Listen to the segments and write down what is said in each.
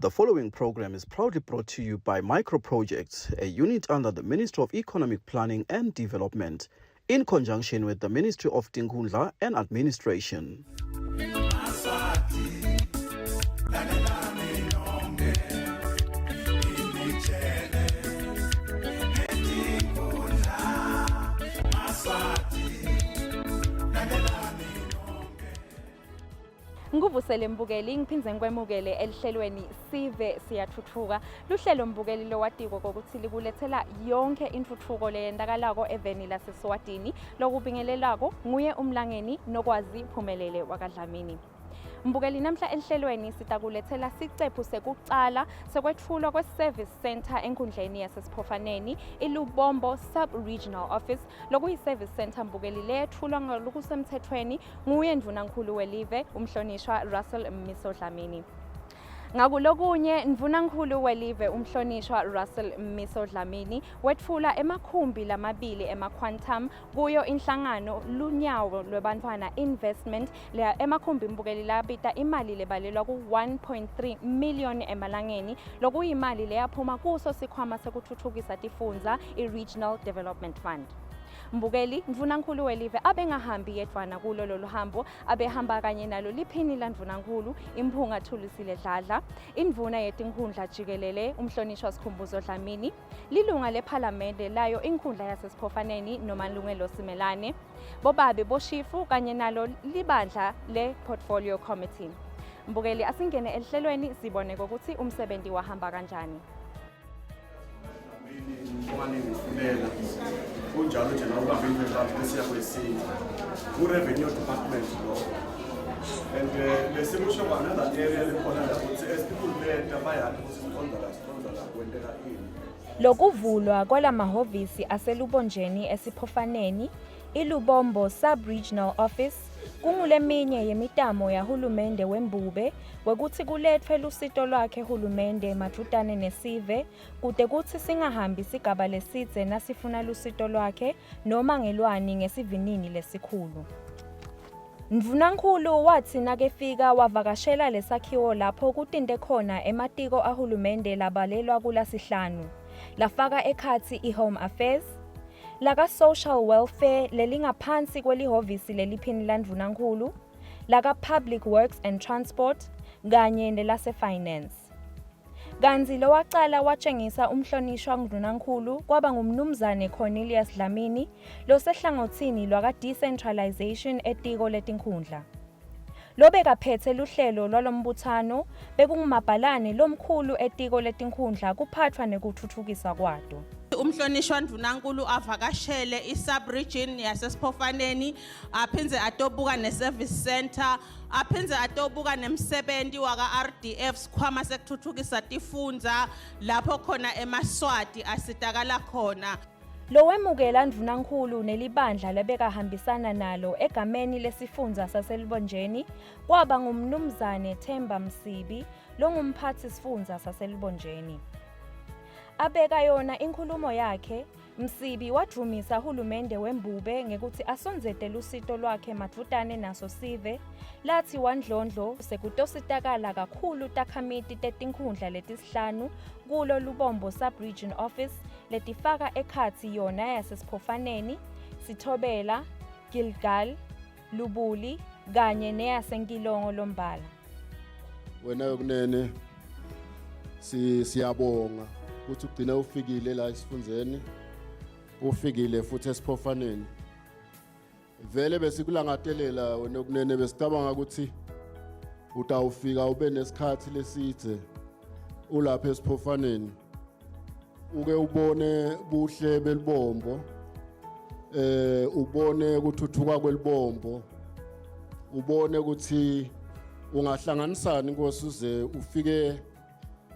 The following program is proudly brought to you by Micro Projects, a unit under the Ministry of Economic Planning and Development, in conjunction with the Ministry of Tinkhundla and Administration. Ngikuvusele mbukeli ngiphindze ngikwemukele elihlelweni sive siyathuthuka. Luhlelo mbukeli lowatiko kokuthi likulethela yonke intuthuko leyentakalako eveni laseSwatini. Lokubingelelako nguye umlangeni nokwazi Phumelele wakaDlamini. Mbukeli namhla elihlelweni sitakulethela sicephu sekucala sekwetfulwa kwe-service center enkundleni yaseSiphofaneni iLubombo Sub-Regional Office lokuyi-service center mbukeli leyetfulwa ngalokusemthethweni nguye ndvunankhulu welive umhlonishwa Russell Mmiso Dlamini. Ngakulokunye, Ndvunankhulu welive umhlonishwa Russell Mmiso Dlamini wetfula emakhumbi lamabili ema-Quantum kuyo inhlangano Lunyawo Lwebantfwana Investment le emakhumbi mbukeli labita imali lebalelwa ku-1.3 million emalangeni lokuyimali leyaphuma kuso sikhwama sekutfutfukisa tifundza i-Regional Development Fund. Mbukeli, Ndvunankhulu welive abengahambi yedvwana kulo lolu hambo, abehamba kanye nalo liphini landvunankhulu Imphunga Thulisile Dladla, indvuna yetinkhundla jikelele umhlonishwa Sikhumbuzo Dlamini, lilunga lephalamende layo inkhundla yaseSiphofaneni Nomalungelo Simelane, bobabe boshifu kanye nalo libandla le-Portfolio Committee. Mbukeli, asingene elihlelweni sibone kokuthi umsebenzi wahamba kanjani. Ngibonga kunjalo nje nawe ubambe into entathu besiya kwesinye ku-revenue department lo and eh, besikusho kwa-another area lekhona la ukuthi as people beta bayati ukuthi siqonda la siqonda la kwenteka ini Lokuvulwa kwalamahhovisi aseLubonjeni eSiphofaneni, iLubombo Sub-Regional Office, kunguleminye yemitamo yahulumende wembube wekutsi kuletfwe lusito lwakhe hulumende madvutane nesive kute kutsi singahambi sigaba lesidze nasifuna lusito lwakhe noma ngelwani ngesivinini lesikhulu. Ndvunankhulu watsi nakefika wavakashela lesakhiwo lapho kutinte khona ematiko ahulumende labalelwa kulasihlanu, lafaka ekhatsi i-Home Affairs, laka-Social Welfare lelingaphansi kwelihhovisi leliphini landvunankhulu, laka-Public Works and Transport kanye nelase-Finance. Kantsi lowacala watjengisa umhlonishwa Ndvunankhulu kwaba nguMnumzane Cornelius Dlamini losehlangotsini lwaka-Decentralisation etiko letinkhundla. Lobekaphetse luhlelo lwalombutsano bekungumabhalane lomkhulu etiko letinkhundla kuphatfwa nekutfutfukiswa kwato. Umhlonishwa Ndvunankulu avakashele i-sub-region yaseSiphofaneni aphindze atobuka ne-service center aphindze atobuka nemsebenti waka-RDF sikhwama sekutfutfukisa tifundza lapho khona emaSwati asitakala khona. Lowemukela Ndvunankhulu nelibandla lebekahambisana nalo egameni lesifundza saseLubonjeni kwaba nguMnumzane Themba Msibi longumphatsi sifundza saseLubonjeni. Abeka yona inkhulumo yakhe, Msibi wadvumisa hulumende wembube ngekutsi asondzete lusito lwakhe madvutane naso sive, latsi waNdlondlo sekutositakala kakhulu takhamiti tetinkhundla letisihlanu kulo Lubombo Sub-Region Office letifaka ekhatsi yona yaseSiphofaneni, Sithobela, Gilgal, Lubuli kanye neyaseNkilongo Lombala. Wena yokunene si siyabonga ukuthi ugcine ufikile la esifundzeni ufikile futhi esiphofaneni vele besikulangatelela wena okunene besicabanga ukuthi utawufika ube nesikhathi lesidze ulapha esiphofaneni uke ubone buhle belibombo eh ubone ukuthuthuka kwelibombo ubone ukuthi ungahlanganisani inkosi uze ufike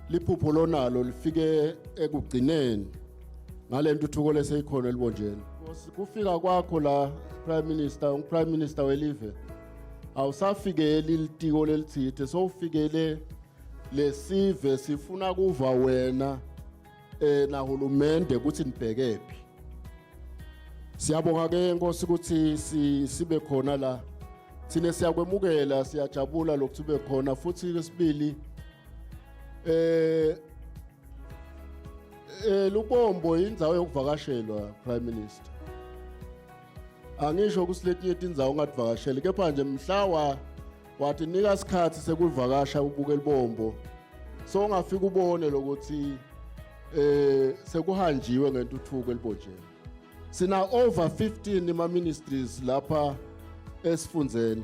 liphupho lonalo lifike ekugcineni ngale ntuthuko leseyikhona elibonjeni kufika kwakho la prime minister ungu-prime minister welive awusafikeli litiko lelitsite sowufikele lesive sifuna kuva wena eh nahulumende ukuthi nibhekephi siyabonga ke inkosi ukuthi sibe khona la thina siyakwemukela siyajabula lokuthi ube khona futhi lesibili. Eh eh Lubombo indzawo yokuvakashelwa Prime Minister. Angisho ukuthi letinye tindzawo ungativakasheli kepha nje mhla wa wathi nika isikhathi sekuvakasha ubuke Lubombo. So ungafika ubone lokuthi eh sekuhanjiwe ngentuthuko elibonjeni. Sina over 15 ima ministries lapha esifundzeni.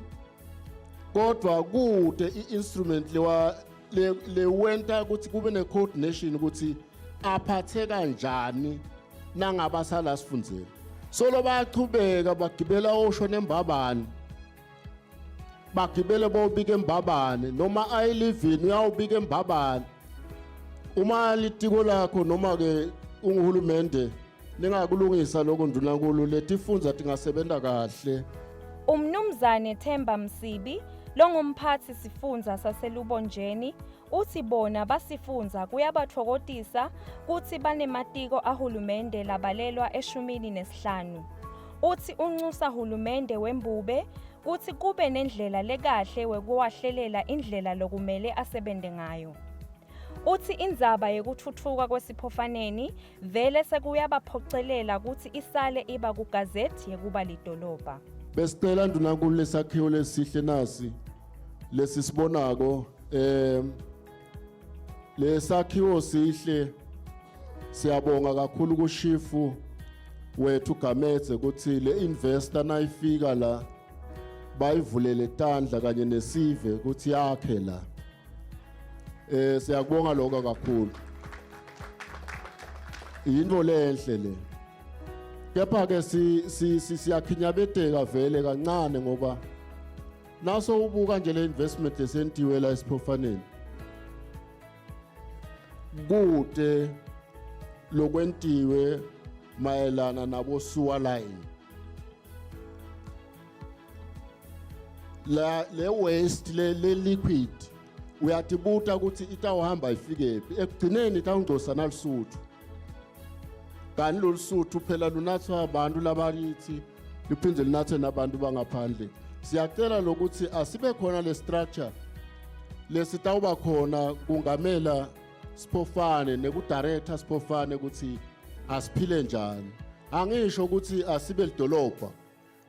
Kodwa kude i-instrument lewa lewenta ukuthi kube ne-coordination ukuthi aphathe kanjani nangaba sala sifundzeni. Solo bayachubeka bagibela oshona embabane. Bagibele bobika embabane noma ayilivini uyawubika embabane. Uma litiko lakho noma ke unguhulumende ningakulungisa lokho ndunankulu letifundza tingasebenta kahle. Umnumzane Themba Msibi longumphathi sifundza saseLubonjeni uthi bona basifundza kuyabatfokotisa kutsi banematiko ahulumende labalelwa eshumini nesihlanu. Uthi uncusa hulumende wembube kutsi kube nendlela lekahle wekuwahlelela indlela lokumele asebente ngayo. Uthi indzaba yekutfutfuka kwesiphofaneni vele sekuyabaphocelela kutsi isale iba kugazethi yekuba lidolobha. Besicela Ndunankulu lesakhiwo lesihle nasi lesisibonako eh lesakhiwo sihle siyabonga kakhulu kushifu wethu Gamedze ukuthi le investor nayifika la bayivulele tandla kanye nesive ukuthi yakhe la eh siyakubonga lokho kakhulu yinto lenhle le kepha ke si siyakhinyabeteka vele kancane ngoba naso ubuka nje le investment lesentiwe la esiphofaneni kude lokwentiwe mayelana nabo sewer line la le waste le, le liquid uyatibuta ukuthi itawuhamba ifikephi ekugcineni itawungcosa nalusuthu kanti lolusuthu phela lunathwa abantu labakithi liphinde linathe nabantu bangaphandle siyacela lokuthi asibe khona le structure lesitawuba khona kungamela siphofane nekudirector siphofane ukuthi asiphile njani angisho ukuthi asibe lidolobha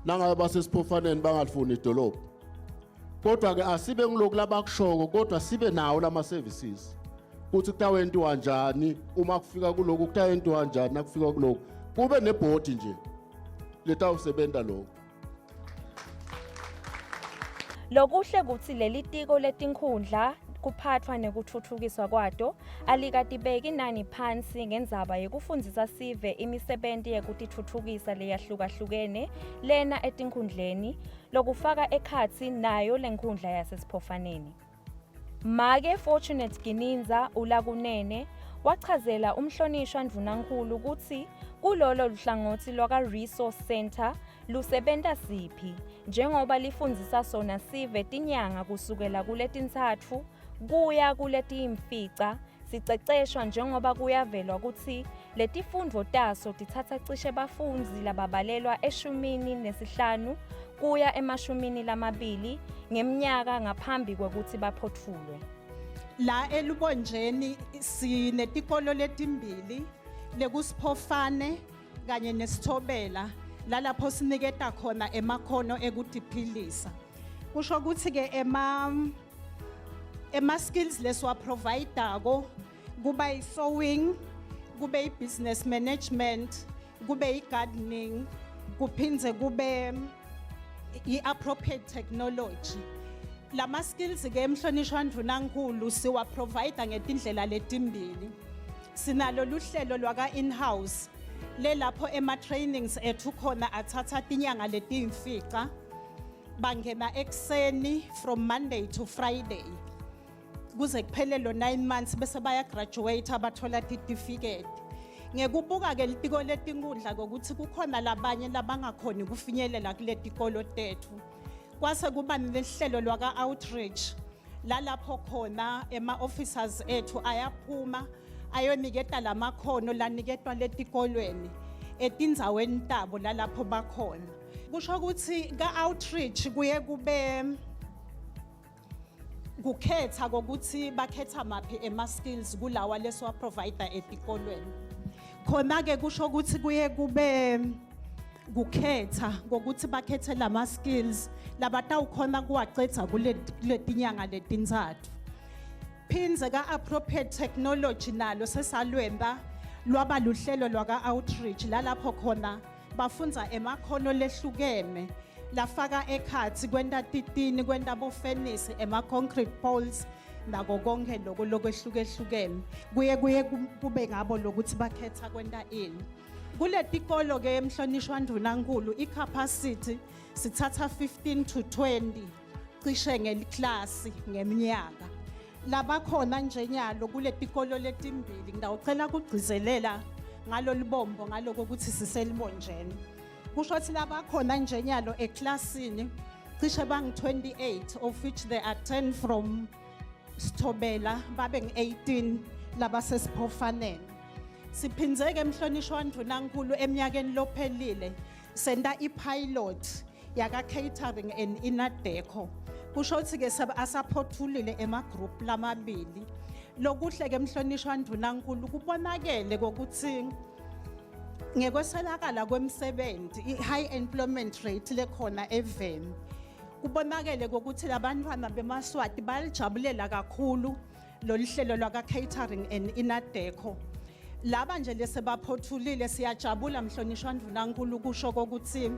nangabe basesiphofaneni bangalifuni idolobha kodwa ke asibe ngiloku labakushoko kodwa sibe nawo lama services ukuthi kutawentiwa njani uma kufika kuloku kutawentiwa njani nakufika kuloku kube nebhodi nje letawusebenta lokho Lokuhle kutsi leli tiko letinkhundla kuphatfwa nekutfutfukiswa kwato alikatibeki nani phansi ngendzaba yekufundzisa sive imisebenti yekutitfutfukisa leyahlukahlukene lena etinkhundleni lokufaka ekhatsi nayo lenkhundla yasesiphofaneni. Make Fortunate Ginindza uLaKunene wachazela umhlonishwa Ndvunankhulu kutsi kulolo luhlangotsi lwaka-Resource Centre lusebenta siphi njengoba lifundzisa sona sive tinyanga kusukela kuletintsatfu kuya kuletiyimfica siceceshwa njengoba kuyavelwa kutsi letifundvo taso titsatsa cishe bafundzi lababalelwa eshumini nesihlanu kuya emashumini lamabili ngemnyaka ngaphambi kwekutsi baphotfulwe. La eLubonjeni sinetikolo letimbili lekusiphofane kanye nesithobela lalapho siniketa khona emakhono ekutiphilisa. Kusho ukuthi ke ema ema skills lesiwa-providako kuba yi-sewing kube i-business management kube i-gardening kuphindze kube i-appropriate technology lama skills ke emhlonishwa ndvunankulu siwa-provide ngetindlela letimbili sinalo luhlelo lwaka in-house lelapho ema-trainings ethu khona athatha tinyanga letiyimfica bangena ekuseni from Monday to Friday kuze kuphele lo 9 months bese baya graduate abathola certificate ngekubuka ke litiko letinkundla kokuthi kukhona labanye labangakhoni kufinyelela kuletikolo tethu kwase kuba nehlelo lwaka outreach lalapho khona ema officers ethu ayaphuma ayoniketa lamakhono laniketwa letikolweni etindzaweni tabo lalapho bakhona kusho ukuthi ka-outreach kuye kube Kukhetha kokuthi bakhetha maphi ema skills kulawa lesiwa provide etikolweni. Khona ke kusho ukuthi kuye kube kukhetha kokuthi bakhethe lama skills labatawukhona kuwacedza kule kuletinyanga letintsatfu. Phindze ka appropriate technology nalo sesalwemba lwaba luhlelo lwaka outreach lalapho khona bafundza emakhono lehlukene lafaka ekhatsi kwenta titini kwenta bofenisi ema-concrete poles nako konke loko lokwehlukehlukene kuye kuye kube ngabo lokuthi bakhetha kwenta ini kuletikolo ke emhlonishwa ndunankulu i-capacity sithatha 15 to 20 cishe ngeliklasi ngeminyaka labakhona nje nyalo kuletikolo letimbili ngitawucela kugcizelela ngalolubombo ngaloko ukuthi siselibonjeni kusho ukuthi labakhona nje nyalo eklasini cishe bangu-28 of which there are 10 from Sithobela babe ngu-18 labasesiphofaneni Siphindze-ke mhlonishwa Ndvunankulu eminyakeni lophelile senta i-pilot yaka-catering and inadeco kusho ukuthi-ke asaphothulile ema-group lamabili lokuhle-ke mhlonishwa Ndvunankulu kubonakele kokuthi ngekweswelakala kwemisebenzi i-high employment rate lekhona eveni kubonakele kokuthi labantwana bemaswati balijabulela kakhulu lolu hlelo lwaka-catering and inadeco laba nje lesebaphothulile siyajabula mhlonishwa ndvunankulu kusho kokuthi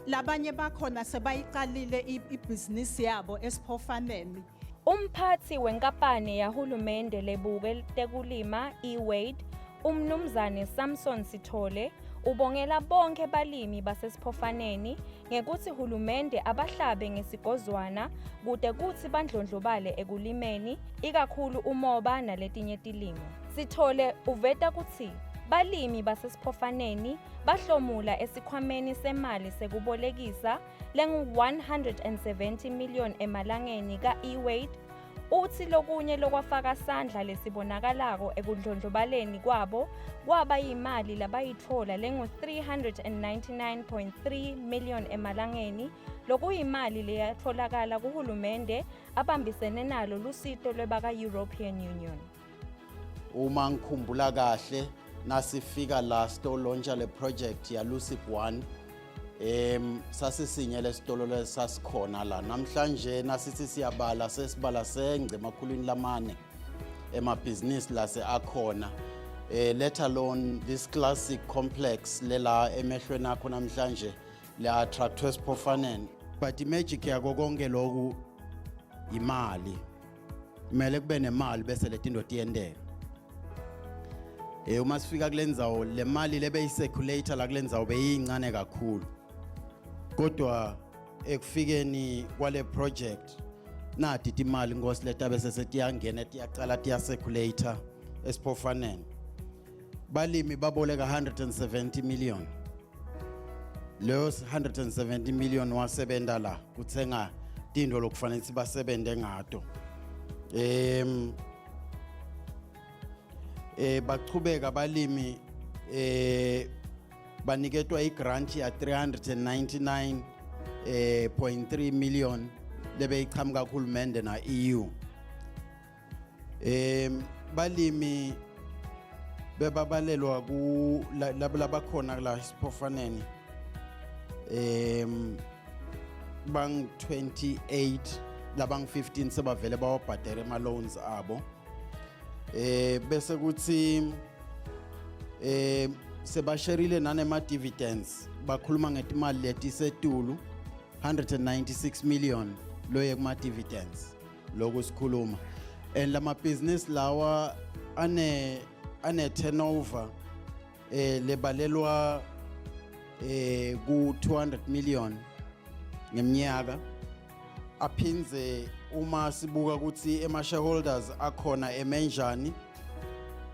labanye bakhona sebayiqalile ibhizinisi yabo esiphofaneni Umphathi wenkampani yahulumende lebuke tekulima iWade, uMnumzane Samson Sithole, ubongela bonke balimi baseSiphofaneni ngekutsi hulumende abahlabe ngesigozwana kute kutsi bandlondlobale ekulimeni, ikakhulu umoba naletinye tilimo. Sithole uveta kutsi balimi baseSiphofaneni bahlomula esikhwameni semali sekubolekisa lengu-170 million emalangeni ka-E-Wade Uthi lokunye lokwafaka sandla lesibonakalako ekundlondlobaleni kwabo kwaba yimali labayitfola lengu-399.3 million emalangeni lokuyimali leyatfolakala kuhulumende abambisene nalo lusito lwebaka-European Union. Uma ngikhumbula kahle nasifika la sitolontsha le project ya Lusip 1 em sasisinye lesitolo lesasikhona la namhlanje nasithi siyabala sesibala sengce emakhulwini lamane emabhizinisi lase akhona eh let alone this classic complex lela emehlweni akho namhlanje le attractwe siphofaneni but imagic yako konke lokhu imali kumele kube nemali bese letinto tiyenteka eh uma sifika kule ndzawo le mali lebeyicirculator la kule ndzawo beyincane kakhulu kodwa ekufikeni kwale project nati timali nkosi letabe sesetiyangena tiyaqala tiyacirculator esiphofaneni balimi baboleka 170 million leyo 170 million wasebenta la kutsenga tintfo lokufanele ukuthi basebente ngato em eh bachubeka balimi eh baniketwa igrant ya 399 eh 0.3 million lebeyiqhamuka kuhulumende na EU Em balimi bebabalelwa ku labo labakhona la esiphofaneni em bang 28 labang 15 sebavele bawabhadela ema loans abo eh bese kuthi eh sebasherile nanema dividends bakhuluma ngetimali letisetulu 196 million loye kuma dividends lokhu sikhuluma and lamabhizinisi lawa ane ane turnover eh lebalelwa eh ku 200 million ngeminyaka aphindze uma sibuka ukuthi ema shareholders akhona emenjani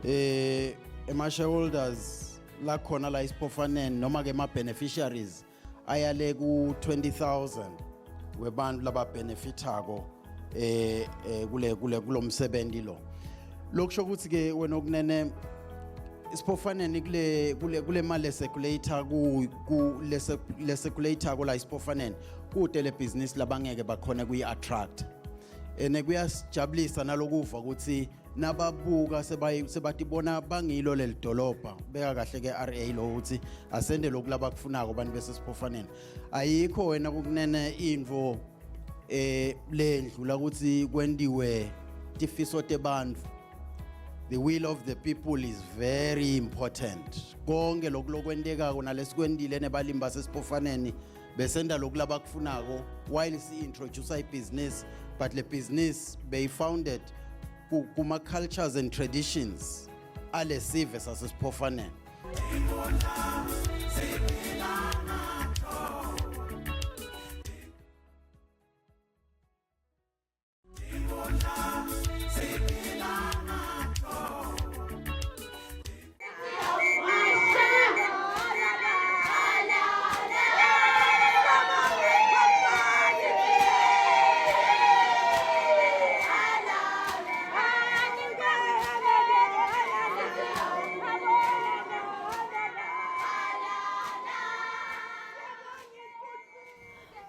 eh ema shareholders lakhona la isiphofaneni noma ke ema beneficiaries ayale ku 20000 webantu lababenefithako eh, eh kule kule kulomsebenzi lo lokusho ukuthi ke wena okunene isiphofaneni kule kule kule mali circulator ku ku le circulator ko la isiphofaneni kude le business labangeke bakhona kuyi attract. Ene kuyasijabulisa nalokuva ukuthi nababuka sebatibona bangilo leli dolobha beka kahle ke RA lo ukuthi asende lokhu labakufunako abantu besesiphofaneni ayikho wena kukunene intfo eh lendlula ukuthi kwentiwe tifiso tebantfu the will of the people is very important konke lokhu lokwentekako nalesikwentile nebalimi basesiphofaneni besenda lokhu labakufunako while si-introduce ibhizinisi but le business beyi-founded kuma-cultures and traditions alesive sasesiphofaneni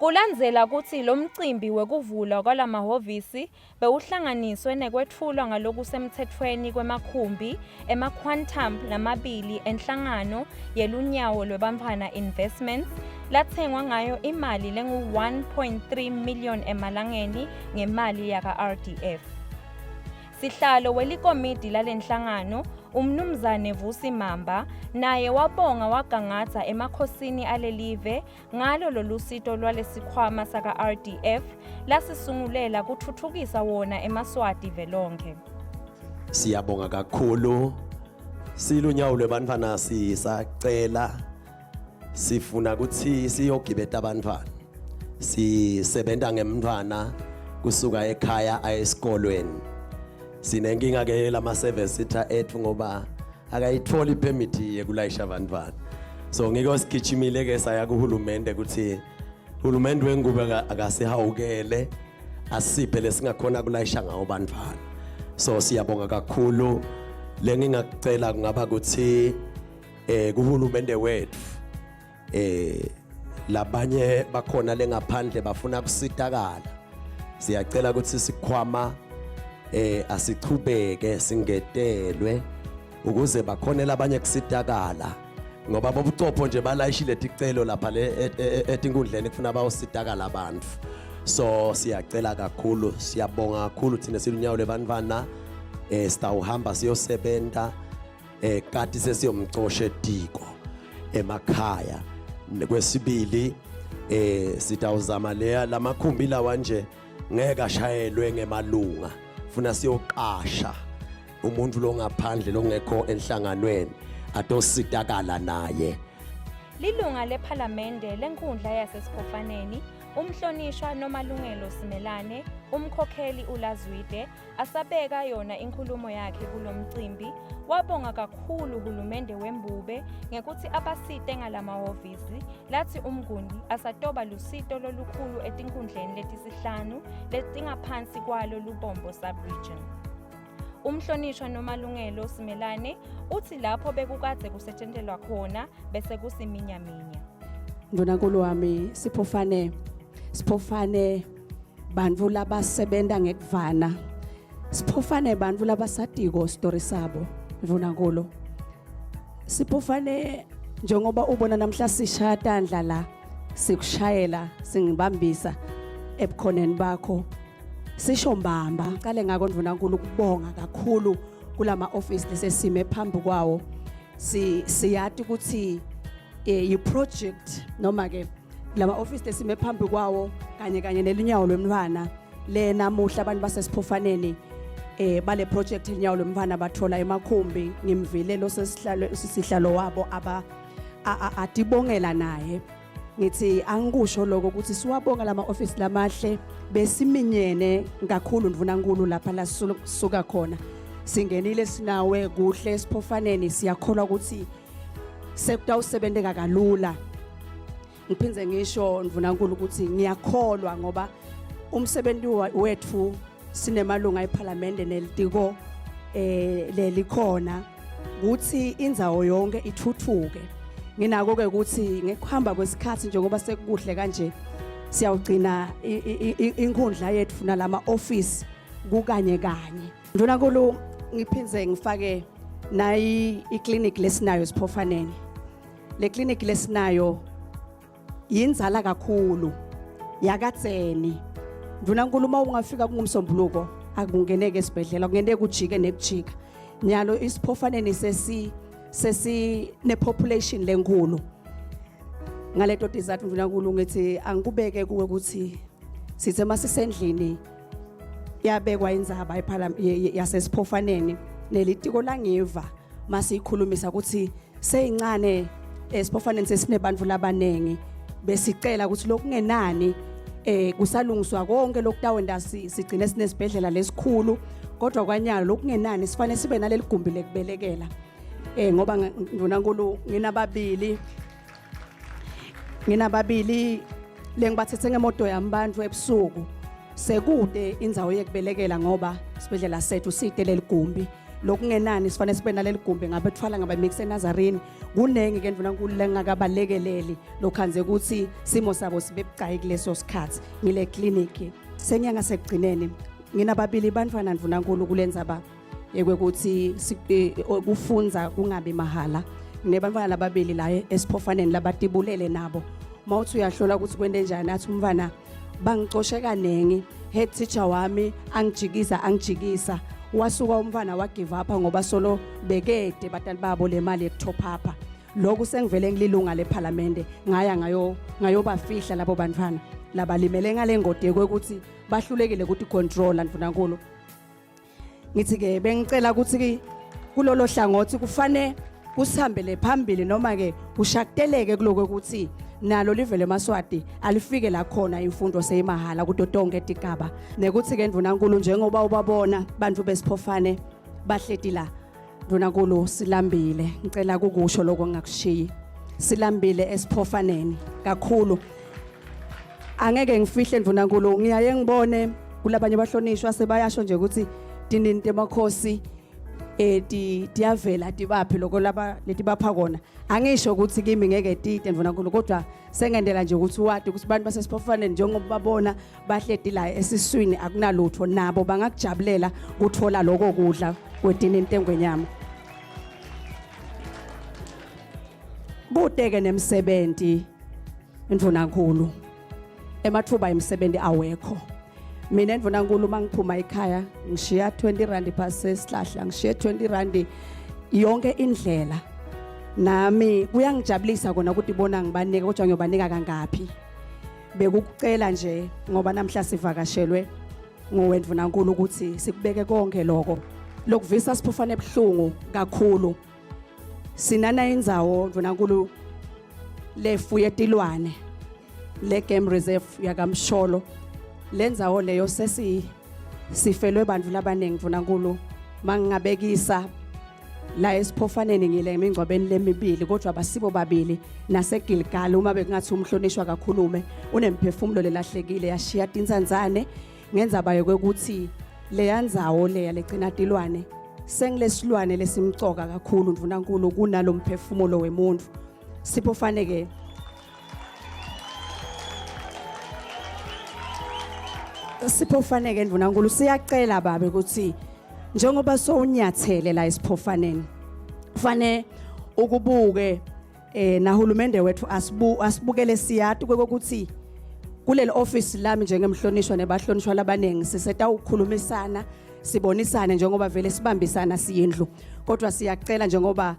Kulandzela kutsi lomcimbi wekuvulwa kwalamahhovisi bewuhlanganiswe nekwetfulwa ngalokusemtsetfweni kwemakhumbi ema-Quantum lamabili enhlangano yeLunyawo Lwebantfwana Investments latsengwa ngayo imali lengu-1.3 million emalangeni ngemali yaka-RDF. Sihlalo welikomidi lalenhlangano uMnumzane Vusi Mamba naye wabonga wagangadza emakhosini alelive ngalo lolusito lwalesikhwama saka-RDF lasisungulela kutfutfukisa wona emaSwati velonkhe. Siyabonga kakhulu silunyawo lwebantfwana sisacela sifuna ukuthi siyogibeta abantwana sisebenta ngemntwana kusuka ekhaya aye esikolweni sinenkinga ke lama service sitha ethu ngoba akayitholi ipermit yekulayisha abantwana so ngiko sigijimile ke saya kuhulumende ukuthi hulumende wengubo akasihawukele asiphe lesingakhona kulayisha ngawo bantwana so siyabonga kakhulu lengingakucela kungaba ukuthi eh kuhulumende wethu eh labanye bakhona lengaphandle bafuna kusitakala siyacela ukuthi sikhwama eh asichubeke singetelwe ukuze bakhone labanye kusitakala ngoba bobucopho nje balayishile ticelo lapha le e, e, e, etinkundleni kufuna bawusitakala abantu so siyacela kakhulu siyabonga kakhulu thina silunyawo lebantwana eh sitawuhamba siyosebenta eh kati sesiyomcosha etiko emakhaya kwesibili eh sitawuzama leya lamakhumbi lawa nje ngeke ashayelwe ngemalunga funa siyoqasha umuntu longaphandle longekho enhlanganweni atositakala naye Lilunga lePhalamende lenkundla yaseSiphofaneni umhlonishwa Nomalungelo Simelane umkhokheli uLazwide Asabeka yona inkhulumo yakhe kulo mcimbi, wabonga kakhulu hulumende weMbube ngekutsi abasite ngalamahhovisi latsi uMnguni asatoba lusito lolukhulu etinkhundleni letisihlanu letingaphansi kwalo Lubombo Sub-Region. Umhlonishwa Nomalungelo Simelane utsi lapho bekukadze kusetshentelwa khona bese kusiminyaminya. Ndunankulu wami Siphofane Siphofane bantfu labasebenta ngekuvana siphofane bantfu labasatiko story sabo ndvunankulu siphofane njengoba ubona namhla sishaya tandla la sikushayela singibambisa ebukhoneni bakho sisho mbamba ngicale ngako ndvunankulu ukubonga kakhulu kulama office lesesime phambi kwawo si siyati ukuthi eh, yi-project noma ke lama office lesime phambi kwawo kanye kanye nelinyawo lwemntwana le namuhla abantu basesiphofaneni eh bale project inyawo lomfana bathola emakhumbi ngimvile lo sesihlalo sihlalo wabo aba atibongela naye ngithi angikusho lokho ukuthi siwabonga lama office lamahle besiminyene kakhulu ndvunankulu lapha la suka khona singenile sinawe kuhle esiphofaneni siyakholwa ukuthi sekutawusebenteka kalula ngiphindze ngisho ndvunankulu ukuthi ngiyakholwa ngoba umsebenzi wethu sinemalunga ePhalamende nelitiko eh lelikhona ukuthi indzawo yonke ithuthuke nginako ke ukuthi ngekuhamba kwesikhathi njengoba sekukuhle kanje Siyawugcina inkhundla yethu nalama office kukanye kanye. Ndunankulu ngiphindze ngifake nayi iclinic lesinayo siphofaneni. Le clinic lesinayo yinzala kakhulu yakadzeni. Ndunankulu uma ungafika kungumsombuluko akungeneke esibhedlela kungeneke ujike nekujika. Nyalo isiphofaneni sesi sesi ne population lenkulu. Ngaleto tizathu Ndunankulu ngithi angikubeke kuwe ukuthi sithe masisendlini yabekwa indzaba yasesiphofaneni nelitiko langiva masiyikhulumisa ukuthi seyincane esiphofaneni sesinebantu labanengi besicela ukuthi lokungenani eh kusalungiswa konke lokutawenda sigcine sinesibhedlela lesikhulu kodwa kwanyalo lokungenani sifanele sibe naleli gumbi lekubelekela eh ngoba ndunankulu nginababili nginababili lengibathethe ngemoto yami bantu ebusuku sekude indzawo yekubelekela ngoba sibhedlela sethu side leligumbi lokungenani sifanele sibe naleli gumbi ngabe thwala ngabe mix eNazarene kunengi ke ndvunankulu lengakabalekeleli lokhanze ukuthi simo sabo sibe bucayi kuleso sikhathi ngile clinic senyanga sekugcineni nginababili bantwana ndvunankulu kulendzaba yekwekuthi eh, kufunza kungabi mahala nginebantfwana lababili la esiphofaneni labatibulele nabo mawuthi uyahlola ukuthi kwente njani athi umfana bangicoshe kaningi head teacher wami angijikisa angijikisa wasuka umfana wa give up ngoba solo bekede batali babo le mali yekutop up lokhu sengivele ngililunga lephalamende ngaya ngayo ngayobafihla labo bantwana labalimele ngale ngodi yokuthi bahlulekile ukuthi control ndvunankulu ngithi ke bengicela ukuthi kulolo hlangothi kufane kusihambele phambili noma ke kushakuteleke kuloko ukuthi nalo livele emaswati alifike la khona imfundo seyimahala kuto tonke tigaba nekuthi ke ndvunankulu njengoba ubabona bantu besiphofane bahleti la ndvunankulu silambile ngicela kukusho lokho ngingakushiyi silambile esiphofaneni kakhulu angeke ngifihle ndvunankulu ngiyaye ngibone kulabanye abahlonishwa sebayasho nje ukuthi tinini temakhosi eh ti tiyavela tibaphi lokho laba letibapha kona angisho ukuthi kimi ngeke tite ndvunankulu kodwa sengendela nje ukuthi wati ukuthi abantu basesiphofaneni njengoba babona bahleti la esiswini akunalutho nabo bangakujabulela kuthola lokho kudla kwetinini tengwenyama kudeke nemsebenzi Ndvunankulu emathuba emisebenzi awekho mina ndvunankulu uma ngiphuma ekhaya ngishiya 20 rand phasi esihlahla ngishiye 20 rand yonke indlela nami kuyangijabulisa kona ukuthi bona ngibanike kodwa ngiyobanika kangaphi bekukucela nje ngoba namhla sivakashelwe ngowendvunankulu ukuthi sikubeke konke lokho lokuvisa siphufane ebuhlungu kakhulu sinana indzawo ndvunankulu lefuye tilwane le game reserve yakamsholo lendzawo leyo sesi sifelwe bantu labaningi ndvunankulu mangingabekisa la esiphofaneni ngile emingcwabeni lemibili kodwa basibo babili naseGilgal uma bekungathi umhlonishwa kakhulume unemphefumulo lelahlekile yashiya tinsanzane ngendzaba yokuthi leya ndzawo leya legcina tilwane sengilesilwane lesimcoka kakhulu ndvunankulu kunalomphefumulo wemuntu sipho faneke sipho faneke ndvunankulu siyacela babe ukuthi njengoba sowunyathele la esiphofaneni kufanele ukubuke eh nahulumende wethu asibu asibukele siyati kokuthi kuleli office lami njengemhlonishwa nebahlonishwa labaningi sisetawukhulumisana sibonisane njengoba vele sibambisana siyindlu kodwa siyacela njengoba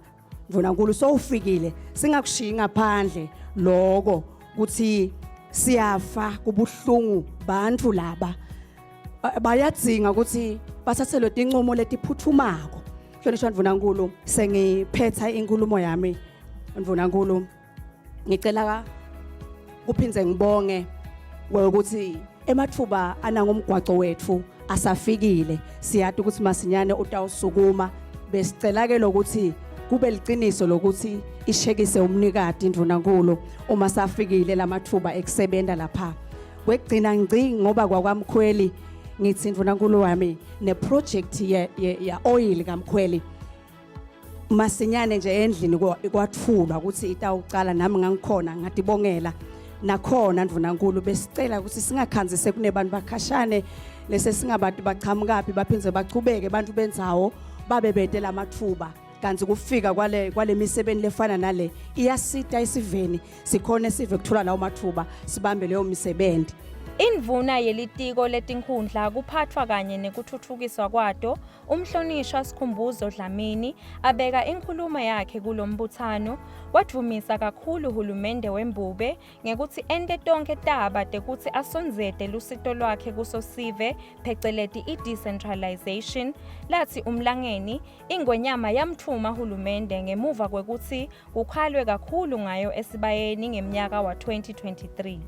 Ndvunankulu sowufikile singakushiyi ngaphandle lokho kuthi siyafa kubuhlungu bantu laba bayadzinga ukuthi bathathelwe tincumo letiphuthumako hlonishwa ndvunankulu sengiphetha inkulumo yami ndvunankulu ngicela kuphindze ngibonge ukuthi emathuba anangumgwaco wethu asafikile siyati ukuthi masinyane utawusukuma besicela ke lokuthi kube liciniso lokuthi ishekise umnikati indvunankulu uma safikile lamathuba ekusebenta lapha kwekugcina ngci ngoba kwakwamkhweli ngithi ndvunankulu wami neproject ye, ye, ya oil kamkhweli masinyane nje endlini kwathulwa ukuthi itawucala nami ngangikhona ngatibongela Nakhona Ndvunankulu besicela ukuthi singakhanzi sekunebantu bakhashane lese singabantu bachamukaphi baphindze bachubeke abantu bendzawo babe bete lamathuba kanti kufika kwale kwale misebenzi lefana nale iyasita esiveni sikhona sive kuthola lawo mathuba sibambe leyo misebenzi. Indvuna yelitiko letinkhundla kuphatfwa kanye nekutfutfukiswa kwato Umhlonishwa Sikhumbuzo Dlamini abeka inkhulumo yakhe kulombutsano wadvumisa kakhulu hulumende wembube ngekutsi ente tonkhe taba tekutsi asondzete lusito lwakhe kuso sive pheceleti i-decentralization latsi umlangeni ingwenyama yamtfuma hulumende ngemuva kwekutsi kukhalwe kakhulu ngayo esibayeni ngemnyaka wa-2023.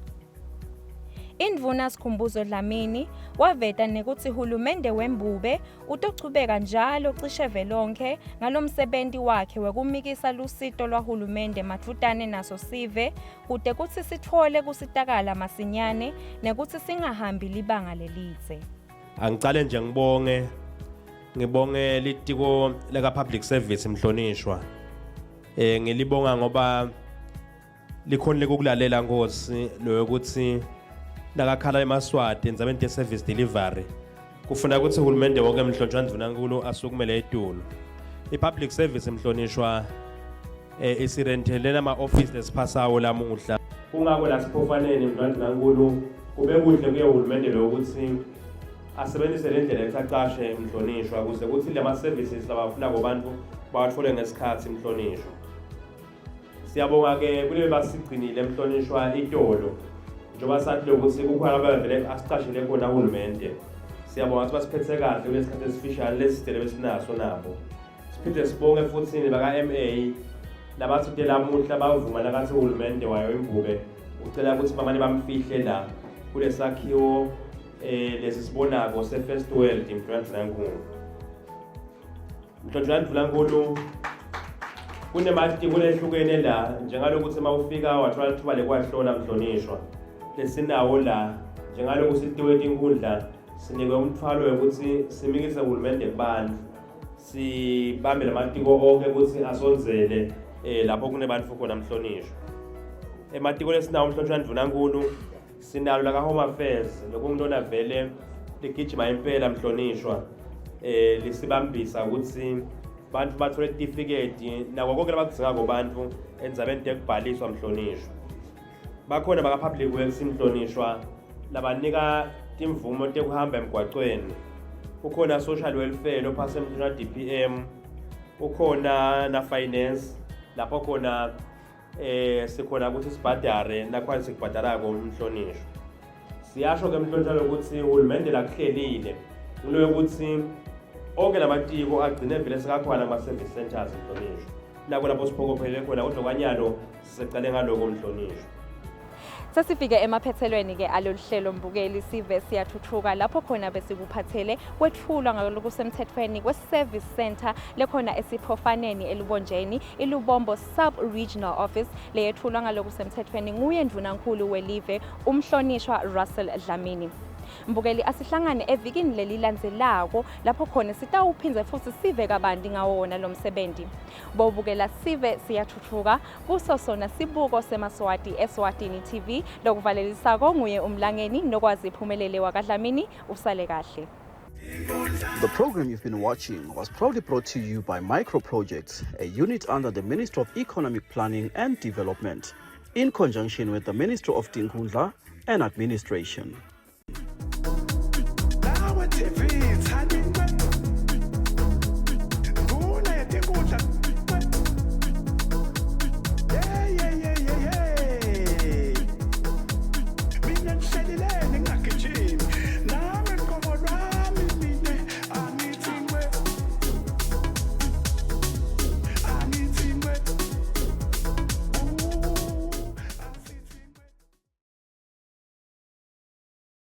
Indvuna Sikhumbuzo Dlamini waveta nekutsi hulumende wembube utochubeka njalo cishe velonkhe ngalomsebenti wakhe wekumikisa lusito lwahulumende madvutane naso sive kute kutsi sitfole kusitakala masinyane nekutsi singahambi libanga lelidze. Angicale nje ngibonge ngibonge litiko leka public service mhlonishwa. Eh ngilibonga ngoba likhona lekukulalela Nkosi loyokuthi nakakhala emaswati endzabeni te-service delivery kufuna ukuthi uhulumende wonke mhlonishwa ndvunankulu asukumele etulu i-public service mhlonishwa eh, isirentelena ama-ofisi lesiphasawo lamuhla kungako la siphofaneni mndwandunankulu kube kuhle kuye uhulumende lokuthi asebenzise le ndlela ecacashe mhlonishwa ukuze kuthi lama-services labafunako bantu bawatfole ngesikhathi mhlonishwa Siyabonga ke kule basigcinile mhlonishwa itolo njengoba sathi lokuthi kukhona abavele asicashele khona uhulumende. Siyabonga ukuthi basiphethe kahle kulesikhathi esifishane lesi besinaso nabo. Siphinde sibonge futhi nebaka-MA labathinte lamuhla bavuma nakathi uhulumende wayo imbube ucela ukuthi bamane bamfihle la kulesakhiwo eh lesi sibonako se-First World Mhlonishwa Mhlonishwa Ndvulankulu kunematiko lehlukene la njengalokuthi uma ufika wathola lithuba lekwahlola mhlonishwa lesinawo la njengaloku sitiwe tinkhundla sinikwe umthwalo wekuthi simikise hulumende kubantu sibambe lamatiko onke ukuthi asondzele eh lapho kunebantu khona mhlonishwa ematiko lesinawo mhlonishwa Ndvunankulu Sinalo laka Home Affairs lokungilona vele ligijima impela mhlonishwa eh lisibambisa ukuthi bantu bathole itifiketi nako konke labakudzinga bantu endzabeni tekubhaliswa mhlonishwa bakhona baka public works mhlonishwa labanika timvumo tekuhamba emgwacweni ukhona social welfare lophase mhlonishwa DPM ukhona na finance lapho khona eh sikhona ukuthi sibhadare nakhona sikubhadarako umhlonishwa siyasho ke mhlonishwa lokuthi uhulumende lakuhlelile kuloyo ukuthi onke lamatiko agcine vele sekakhona ama-service centers mhlonishwa nako lapho siphokophelele khona kodwa kwanyalo sisecale ngaloko mhlonishwa Sesifike emaphethelweni ke alolu hlelo mbukeli sive siyathuthuka lapho khona besikuphathele kwethulwa ngalokusemthethweni kwe-service center lekhona esiphofaneni elubonjeni iLubombo Sub-Regional Office leyethulwa ngalokusemthethweni nguye Ndvunankhulu welive umhlonishwa Russell Dlamini. Mbukeli asihlangane evikini lelilandzelako lapho khona sitawuphindze futhi sive kabanti ngawo wona lo msebenzi. Bobukela sive siyathuthuka kuso sona sibuko semaSwati eSwatini TV lokuvalelisako nguye umlangeni nokwazi phumelele wakaDlamini usale kahle. The program you've been watching was proudly brought to you by Micro Projects, a unit under the Ministry of Economic Planning and Development, in conjunction with the Ministry of Tinkhundla and Administration.